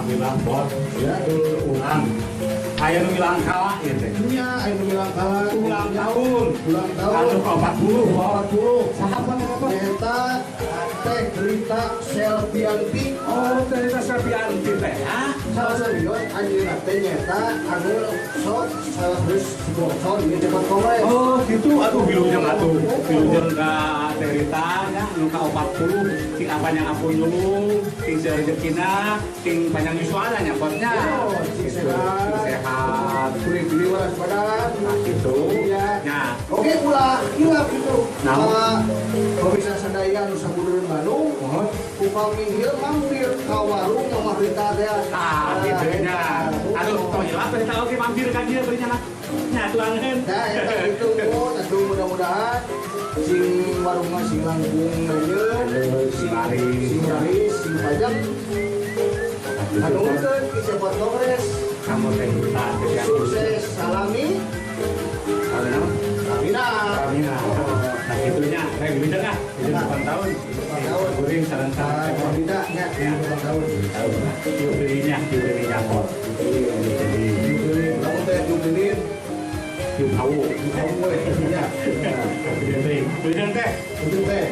Alhamdulillah, Bos. Ya. Dulur urang. Aya nu milangkala ieu teh. Nya aya nu milangkala. Ulang tahun. Ulang tahun. Anu 40, Bos. 40. Saha Bos eta, Bos? Eta Teh Rita Selvianti. Oh, Rita Selvianti teh. Ah, Salah satu anjeunna teh nyaeta anu sok salah satu sponsor ieu Cepot Kongres. Oh, gitu, atuh wilujeng atuh. Wilujeng ka Teh Rita nya nu ka 40, sing panjang ampun dulu, sing seueur rezekina, sing panjang yuswana nya, Bos, nya. Oh, sing sehat. Sing sehat. Kuring beli waras badan. Nah, gitu. Iya. Nya. Oke, ulah hilap gitu. Naon? Ka pemirsa sadaya nu sabudureun Bandung, Mohon. Upami ieu mampir ka warung Mama Rita teh. Ah, gitu nya. Aduh, tong hilap Teh Rita oge mampir ka dieu beri nya. Nya tuangeun. Nah, eta gitu, atuh mudah-mudahan sing warungna sing langkung ngajeun, Sing laris. Sing laris, sing pajak. Hanuhunkeun ki Cepot Kongres. Kamu Teh Rita. Sukses salami. Halo. Samina. Samina. Nah, gitu nya. Teh wilujeng ah. Wilujeng 8 tahun. Tahun. Kuring sareng Nah, sareng. tidak nya 8 tahun. Tahun. Jubilinya, jubilinya kok. Jadi Jubli, kamu teh jubilin, yuk tahu. Kamu we, ya. Wilujeng teh. Itu teh.